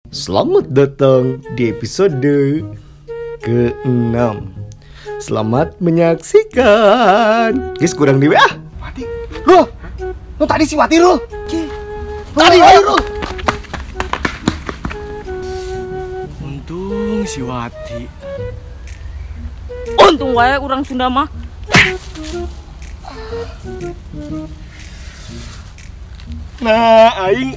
Selamat datang di episode ke-6. Selamat menyaksikan. Guys, kurang di WA. Wati. Rul. Lu tadi si Wati, Rul. Tadi ayo, Rul. Untung si Wati. Untung wae urang Sunda mah. Nah, aing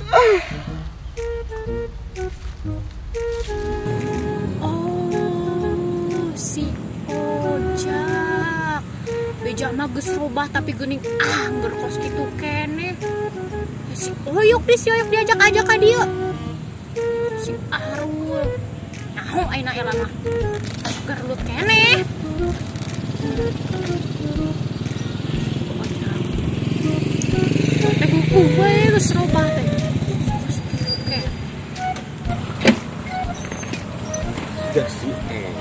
Oh, si Ojak. Beja mah geus robah tapi geuning angger kos kitu keneh. Si Oyok di si Oyok diajak-ajak ka dieu. Si Arul. Naho ayeuna ela mah. Gerulut keneh. Ojak. Teh we geus robah teh. Kos kitu keneh. Dah si El.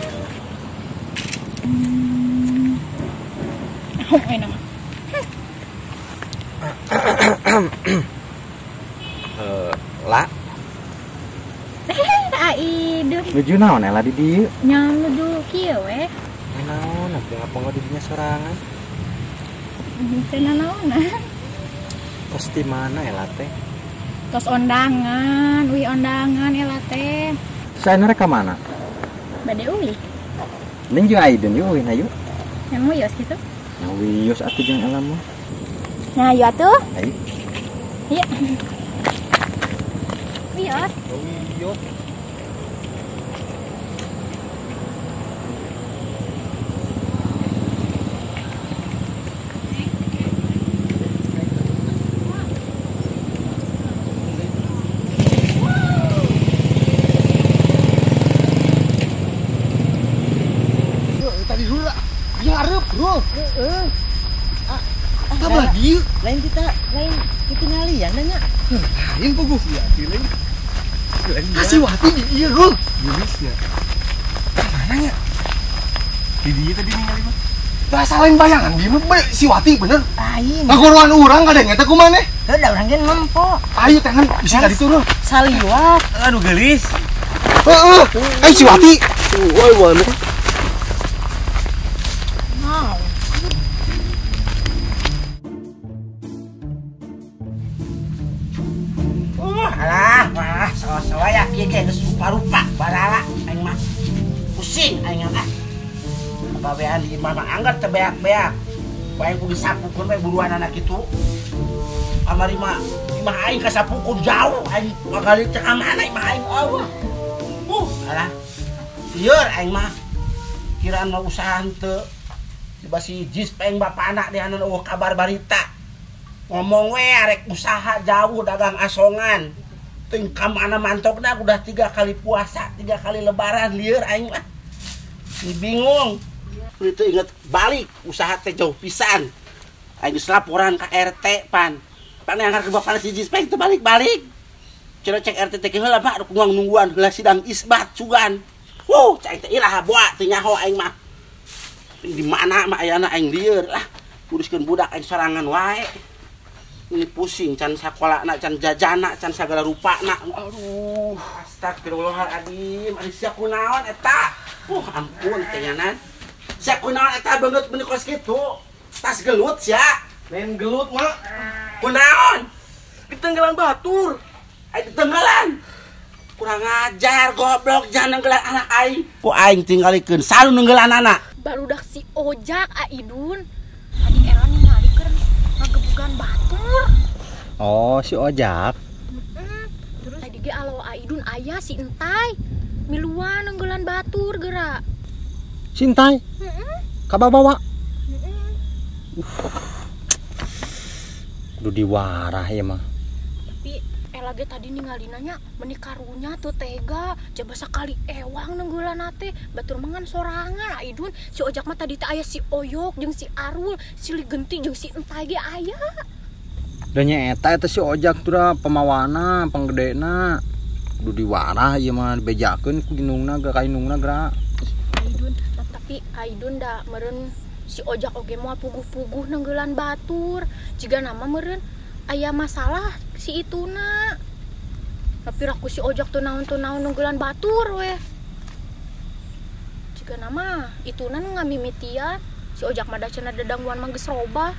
Naho ayeuna mah. La. Aidun. Nuju naon Ela di dieu? Nya nuju kieu we. Naon atuh ngapa di dinya sorangan? Teu nanaonan. Tos di mana Ela teh? Tos ondangan, uih ondangan Ela teh. Terus ayeuna rek ka mana? Bade uih. Ning jeung Aidun yeuh uih na yuk. Yang wios kitu? Nya wios atuh jeung Ela mah. Nah, ayo atuh. Ayo. Iya. Wios. Wios. Tadi dulu lah. Dia ngarep, Bro. Heeh. Ah, dieu. Lain kita, lain ketingalian nanya. Lain puguh. Si lain. Ah, si Wati di ieu, Rul. Geus ya. Mana nya? Di dieu tadi ningali mah. Bahasa lain bayangan di mah si Wati bener. Lain. Ngaguruan urang kadang eta kumaha maneh? Heuh, da urang ge nempo. Ayo tangan bisa ka ditu, Rul. Saliwat. Aduh geulis. Heeh. Ayo si Wati. Woi, woi. Alah, wah, sawa-sawa ya kieu ge geus rupa-rupa barala aing mah. Pusing aing mah. Bawean di imah mah anggar teu beak-beak. Bae kudu disapukeun we buruanana kitu. Kamari mah imah aing kasapukeun jauh aing magali teh ka mana imah aing eueuh. Alah. Lieur aing mah. Kiraan mah usaha henteu. Tiba si jis peng bapana dehanan eueuh kabar barita. Ngomong we arek usaha jauh dagang asongan. Ting ka mana mantokna udah 3 kali puasa, 3 kali lebaran lieur aing mah. Ini bingung. Itu inget balik usaha teh jauh pisan. Aing geus laporan ka RT pan. Pan yang ke bapana si Jispeng teu balik-balik. Cenah cek RT teh heula Pak rek nungguan heula sidang isbat sugan. Wuh, cai teh iraha boa teu nyaho aing mah. Di mana mah ayana aing lieur lah. Uruskeun budak aing sorangan wae. Ini pusing, can sakola nak, can jajana, can segala rupa nak. Aduh, astagfirullahaladzim. Ari sia kunaon eta? Ampun teh nyanan. Sia kunaon eta beungeut beuni kos kitu? Tas gelut sia. Lain gelut, Mak. Kunaon? Ditenggelan batur. Ai ditenggelan. Kurang ajar goblok jangan nenggelan anak aing. Ku aing tinggalikeun salu nenggelan anak. Barudak si Ojak Aidun. Tadi era ningali keur ngagebugan batur. Oh, si Ojak. Terus tadi ge alo Aidun aya si Entai. Miluan nenggelan batur geura. Si Entai? Heeh. Kababawa? Heeh. Kudu diwarah ya mah. Tapi Ela ge tadi ningalina nya meuni karunya teu tega, coba sakali ewang nenggelan teh batur mangan sorangan Aidun. Si Ojak mah tadi teh aya si Oyok jeung si Arul, si Ligenti jeung si Entai ge aya. Da nya eta eta si Ojak tuh da pamawana, panggedena. Kudu diwarah ieu mah dibejakeun ku indungna ge ka indungna geura. Aidun, tapi Aidun da meureun si Ojak oge moal puguh-puguh nenggelan batur. Jiga nama meureun aya masalah si ituna. Tapi raku si Ojak tuh naon nunggulan batur weh. Jika nama itunan ngamimitian si Ojak mah da cenah dadangguan mah geus robah.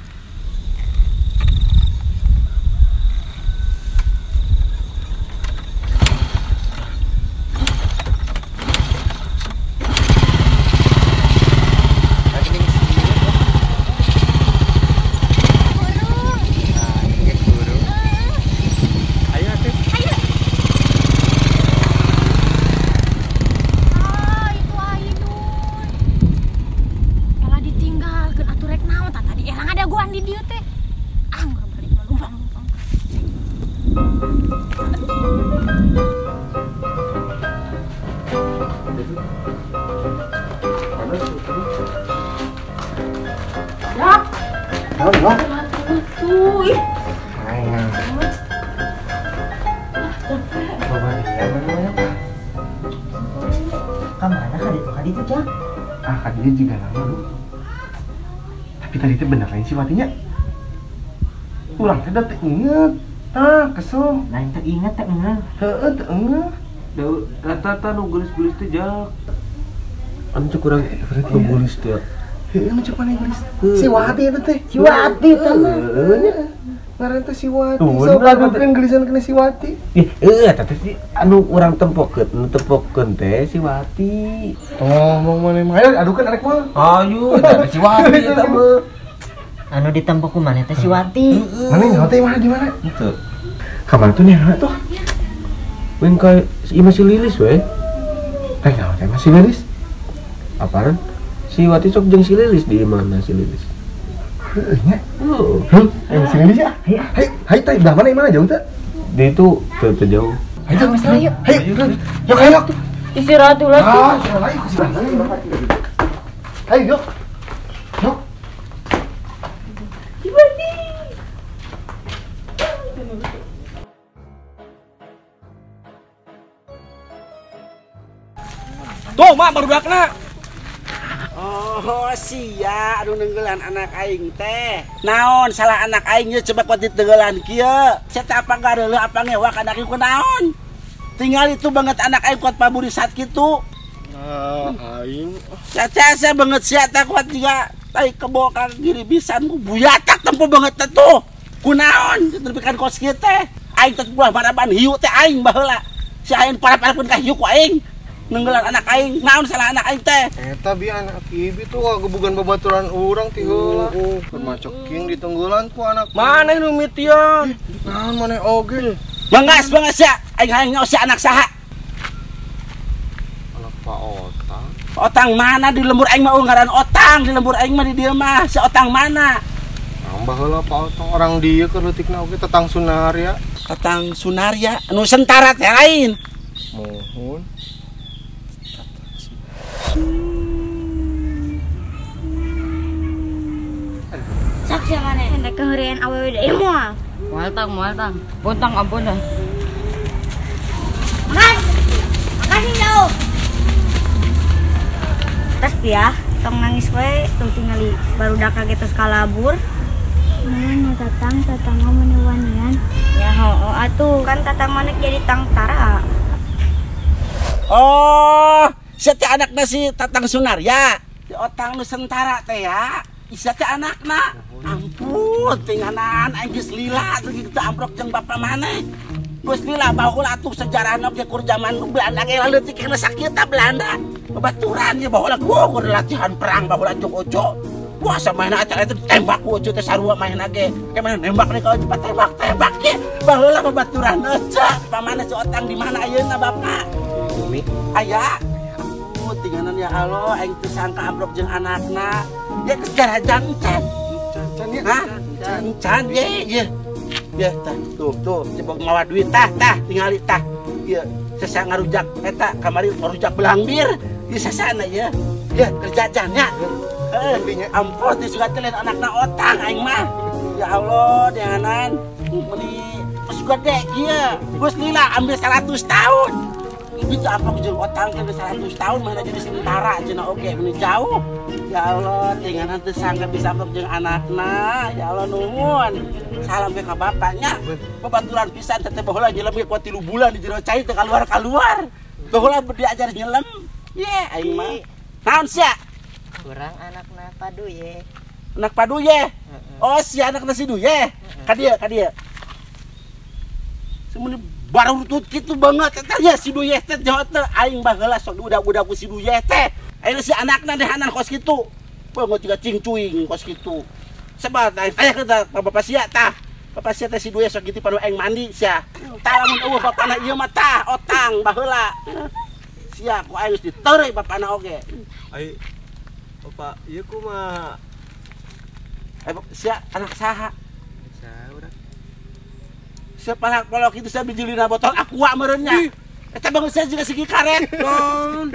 Dia juga lama lu. Tapi tadi itu bener lain si Watinya. Urang teh da teu inget. Tah, kesel. Lain teu inget teh engeuh. Heueuh teu engeuh. Da rata-rata nu geulis-geulis teh jak. Anu cek urang nu geulis teh. Heueuh nu cek maneh geulis. Si Wati eta teh. Si Wati teh mah. Heueuh nya. Ngaran teh si Wati. Sok adukeun geulisan kana si Wati. Ih, heueuh eta teh si anu urang tempokeun, nu tempokeun teh si Wati. Ngomong maneh mah ayo adukeun arek mah. Ayo, eta si Wati eta mah. Anu ditempok ku maneh teh si Wati. Maneh nyaho teh mana di mana? Henteu. Ka mana tuh nih tuh? Weng ka imah si Lilis we. Eh nyaho teh si Lilis. Apaan? Si Wati sok jeung si Lilis di imahna si Lilis. Heueuh nya. Heuh. Heuh, si Lilis ya? Hayu, hayu teh belah mana imahna jauh teh? Di itu teu jauh. Hayu, hayu. Yuk, hayu. Istirahat dulu. Ah, istirahat. Hayu, yuk. Yuk. Tuh, mak barudakna. Oh, sia anu nenggelan anak aing teh. Naon salah anak aing ye coba kuat ditenggelan kieu. Sia teh apa gareuleuh apa ngewak anak aing kunaon? Tinggal itu banget anak aing kuat paburisat kitu. Nah, aing. Sia banget sia teh kuat juga tai kebo ka giribisan ku buyatak tempo banget teh tuh. Kunaon ditepikan kos kieu teh. Aing teh buah maraban hiu teh aing baheula. Si aing parap-parapun ka hiu ku aing. Nenggelan anak aing, naon salah anak aing teh? Eta bi anak ibi tuh gebugan babaturan urang ti heula. Kumaceking ditenggelan ku anak. Maneh nu mitian? Naon maneh oge? Bangas bangas ya, aing hayang nyaho si anak saha? Anak Pak Otang. Pak Otang mana di lembur aing mah ngaran Otang, di lembur aing mah di dieu mah si Otang mana? Nambah heula Pak Otang orang dieu keur leutikna oge Tatang Sunarya. Tatang Sunarya anu sentara teh lain. Mohon. Sok sia maneh hendak keheureuyan awewe deui moal. Moal tang, Bontang ampun dah. Makan. Makasih jauh. Tes ya, tong nangis we tuh tingali barudak kaget tos kalabur. Mana tatang, tatang mah wanian. Ya heueuh atuh, kan tatang maneh jadi tangtara. Oh, sia teh anakna si Tatang Sunarya, si Otang Nusantara teh ya. Sia teh anakna. Ampun, tinganan aing geus lila teu kitu amprok jeung bapa maneh. Geus lila baheula atuh sejarahna ge kur zaman Belanda ge leutik kana sakieu tah Belanda. Babaturan ye baheula kur latihan perang baheula cuk ojo. Wah, samaena eta eta tembak ku ojo teh sarua maena ge. Ke mana nembak deui ka ojo tembak-tembak ge. Baheula babaturan ojo. Pamana si Otang di mana ayeuna bapak? Bumi. Aya. Tinggalan ya Allah, aing teu sangka amprok jeung anakna. Ya geus garajan encan. Encan ya. Hah? Encan ye ye. Ya tah tuh tuh coba mawa duit tah tah tingali tah. Ieu sesa ngarujak eta kamari ngarujak belang bir. Ieu sesana ye. Ya kerja nya. Heuh, ampun teh sugan teh lain anakna Otang aing mah. Ya Allah, deanan. Meuni geus gede kieu. Geus lila ambil 100 tahun. Abi teu amprok jeung otang teh 100 tahun mana jadi tentara cenah oge meni jauh. Ya Allah, tinggalan teu sangka bisa amprok jeung anakna. Ya Allah nuhun. Salam ke ka bapaknya. Babaturan pisan teh baheula nyelem ge kuat 3 bulan di jero cai teu kaluar-kaluar. Baheula diajar nyelem. Ye aing mah. Naon sia? Kurang anakna Paduye. Anak Paduye. Oh, si anakna si Duye. Ka dieu, ka dieu. Semun baru rutut kitu banget eta nya si Duye teh jahat teh aing baheula sok diudag-udag ku si Duye teh. Ayeuna si anakna dehanan kos kitu. Banget juga cingcuing kos kitu. Sebab aing tanya ka bapak sia tah. Bapak sia teh si Duye sok kitu panu aing mandi sia. Tah lamun eueuh bapana ieu mah tah otang baheula. Sia ku aing geus diteureuy bapana oge. Ai bapak ieu kumaha? Sia anak saha? Saha urang? Sia palak-palak itu sia bijilina botol aqua meureun nya. Eta bangun sia juga segi karet.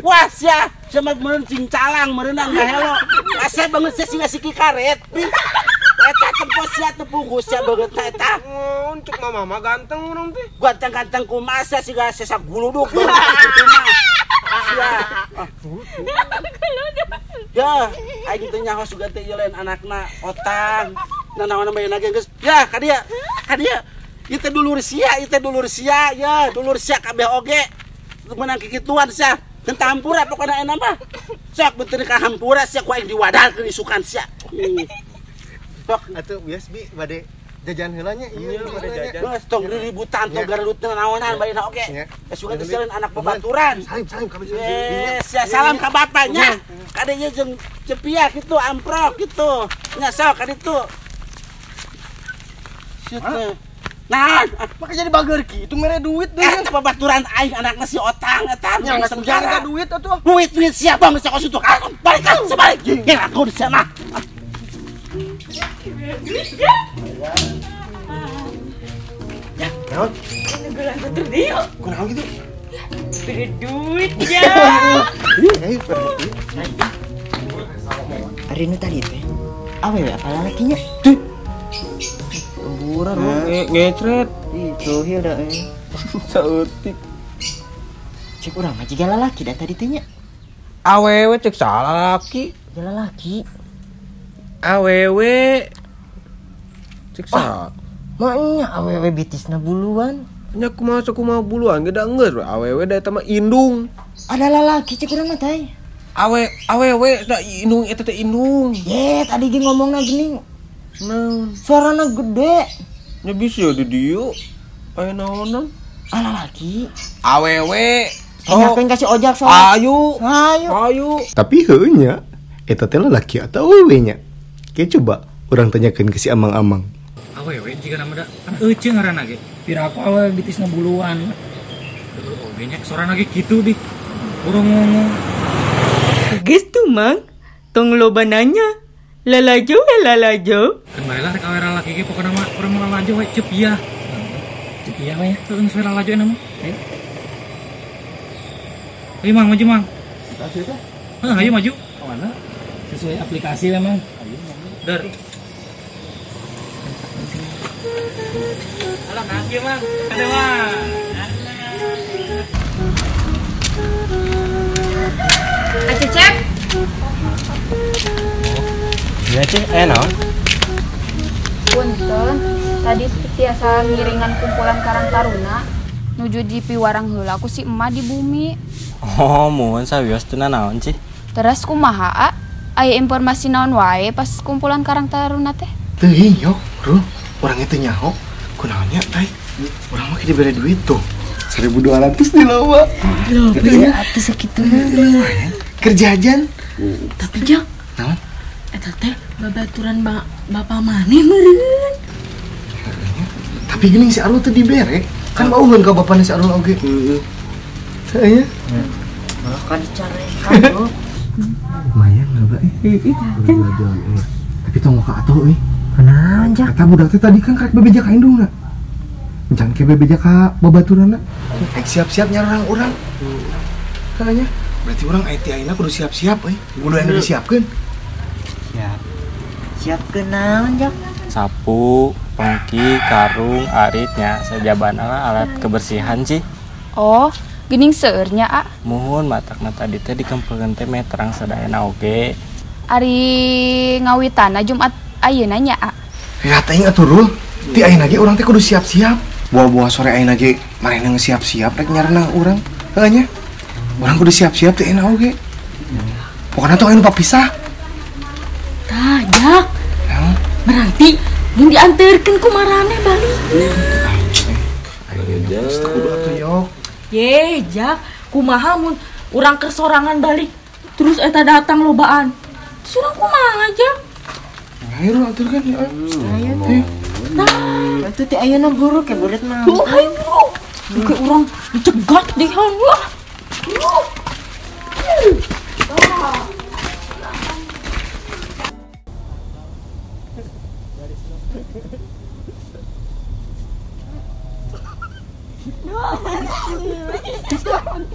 Wah sia, sia mah meureun cingcalang meureunang ngahelo. Asa bangun sia siga segi karet. Eta tempo sia teu punggu sia banget eta. Untuk mama mah ganteng urang teh. Ganteng-ganteng kumaha sia siga sesap guluduk kitu mah. Sia. Ya, aing teh nyaho sugan teh ieu lain anakna otang. Nanaon mah ge geus. Ya, ka dieu. Ka dieu. Ieu teh dulur sia, ieu teh dulur sia, ya, dulur sia kabeh oge. Meunang kikituan sia. Teu hampura pokona euna mah. Sok beuteun ka hampura sia ku aing diwadalkeun isukan sia. Sok atuh bias bi bade jajan heula nya ieu bade jajan. Geus tong riributan tong garelutna naonan bae na oge. Sugan teh lain anak babaturan. Salim salim kabeh. Yes, salam ka bapaknya. Kadenya jeung cepia kitu amprok kitu. Nya sok ka ditu. Sieu teh. Nah, make jadi bager kitu mere duit deui. Eta babaturan aing anakna si otang eta. Nya geus sengsara duit atuh. Duit-duit siapa geus kos itu. Balik kan sebalik. Ge aku sia mah. Ya, naon? Ini gelang batur dieu. Kunaon kitu? Beri duit ya. Ari nu tadi teh. Awewe apa lalakinya? Tuh. Buran ngecret. Ih, tohil dah eh. Saeutik. Cek urang mah jiga lalaki da tadi teh nya. Awewe cek salah lalaki. Jiga lalaki. Awewe cek salah. Maknya awewe bitisna buluan. Nya kumaha sok kumaha buluan ge da geus awewe da eta mah indung. Ada lalaki cek urang mah teh. Awewe da indung eta teh indung. Ye, tadi ge ngomongna geuning. Naon? Suarana gede. Nya bisa di dieu. Aya naonan? Ah lalaki. Awewe. Sok kasih ojak sok. Ayo. Ayo. Ayo. Tapi heueuh nya eta teh lalaki atau awewe nya? Kayak coba urang tanyakeun ke si amang-amang. Awewe jika nama da kan euceung ngaranna ge. Piraku awewe bitisna buluan. Oge nya sorana ge kitu di. Urang ngomong. Geus tuh mang, tong loba nanya. Lalajo lalajo. Kan bae lah rek awewe lalaki ge pokona mah urang mah lalajo we cep ieu. Cep ieu we ya. Heueuh geus lalajo na mah. Ayo. Ayo mang maju mang. Kasih teh. Heuh ayo maju. Ka mana? Sesuai aplikasi memang. Ayo Der. Alah nangki mang. Ada mang. Acecep. Iya cih, naon? Punten, tadi tiasa ngiringan kumpulan Karang Taruna nuju di piwarang heula ku si emak di bumi. Oh, muhun sawios teu naon cih? Terus kumaha a? Aya informasi naon wae pas kumpulan Karang Taruna teh? Teuing yo, Bro. Urang itu nyaho. Kunaon nya, teh? Urang mah dibere duit tuh. 1.200 di loba. Loba atuh sakitu. Lumayan. Kerja jajan. Tapi jang, naon? Eta teh babaturan bapak maneh meureun. Tapi geuning si Arul teh dibere, kan bauheun ka bapana si Arul oge. Heeh. Teu nya. Malah kan dicarekan bro. Lumayan loba eh. Tapi tong ka atuh euy. Kunaon jang? Eta budak teh tadi kan karek bebeja ka indungna. Encan ke bebeja ka babaturanna. Ek siap-siap nyarang urang. Tanya, berarti urang IT ayeuna kudu siap-siap euy. Kudu anu disiapkeun. Siap. Siapkeun naon jang? Sapu, pengki, karung, aritnya, sajabana lah alat kebersihan sih. Oh, Geuning seueur nya a. Muhun matakna tadi teh dikempelkeun teh meh terang sadayana oge. Ari ngawitana Jumat ayeuna nya a. Ya teuing atuh Rul. Ti ayeuna ge urang teh kudu siap-siap. Buah-buah sore ayeuna ge marehna geus siap-siap rek nyarenang urang. Heuh nya. Urang kudu siap-siap ti ayeuna oge. Pokona tong anu papisah. Tah, Jak. Berarti mun dianterkeun ku maraneh balikna. Ayo geus teu kudu atuh yok. Ye, Jak, kumaha mun urang keur sorangan balik terus eta datang lobaan. Terus urang kumaha, Jak? Ayo anterkeun ya. Ayo teh. Nah, itu teh ayeuna buru ke burit mah. Ayo buru. Ke urang dicegat deh han wah.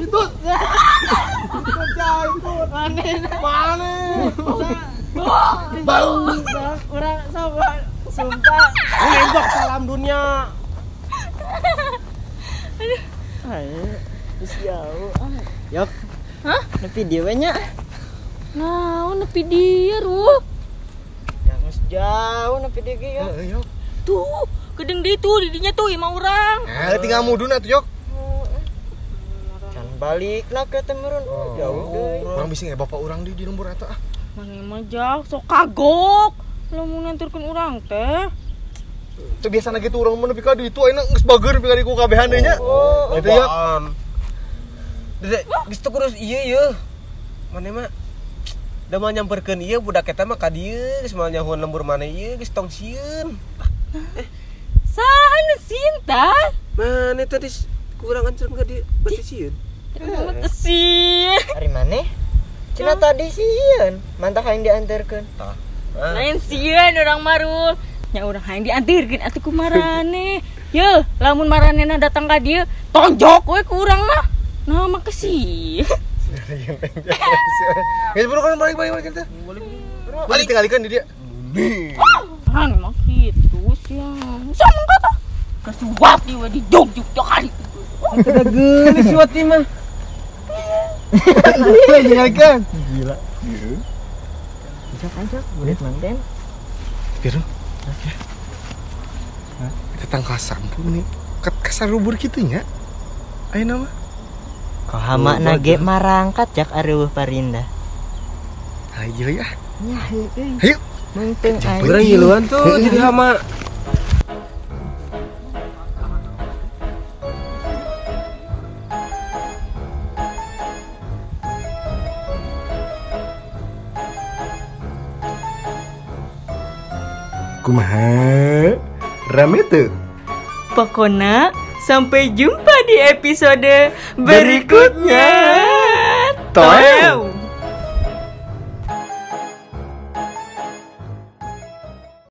Itu mana? Bau orang sama sumpah. Nembak salam dunia. Aduh. Ayo, geus jauh. Yok. Hah? Nepi dieu we nya. Naon nepi dieu, Ruh? Da geus jauh nepi dieu ge, Yok. Heeh, Yok. Tuh, gedeng ditu di dinya tuh imah urang. Eh, tinggal mudun atuh, Yok. Can balik lah ke teh meureun. Jauh deui. Urang bisi ge bapak urang di lembur eta ah. Maneh mah Jak sok kagok. Lamun nganterkeun urang teh. Teu biasana kitu urang mah nepi ka ditu ayeuna geus bager nepi ka diku kabehan deui nya. Gitu ya. Dede, geus teu kurus ieu yeuh. Maneh mah da moal nyamperkeun ieu budak eta mah ka dieu geus moal nyahuan lembur maneh ieu geus tong sieun. Saha nu sieun tah? Maneh tadi kurang anceun ka dieu berarti sieun. Teu sieun. Ari maneh? Cenah tadi sieun, mantah hayang dianterkeun. Tah. Lain sieun urang mah Rul. Nya urang hayang dianterkeun atuh ku maraneh. Yeuh, lamun maranehna datang ka dieu, tonjok we ku urang mah. Nah, mah kesih. Geus buru kan balik balik balik teh. Balik tinggalikeun di dia. Kan mah kitu sia. Sama kata. Kasuwati we dijogjuk kali. Teu geulis si Wati mah. Tinggalikeun. Gila. Ajak ajak burit manten. Biru. Kita tangkal sampung nih. Kasarubur kitu nya. Ayeuna mah. Kohama nage marangkat jak areueuh parindah. Ayo ya. Nya heueuh. Ayo. Mungkin aing. Urang ngiluan tuh jadi hama. Kumaha? Rame tuh. Pokona sampai jumpa di episode berikutnya. Toeng.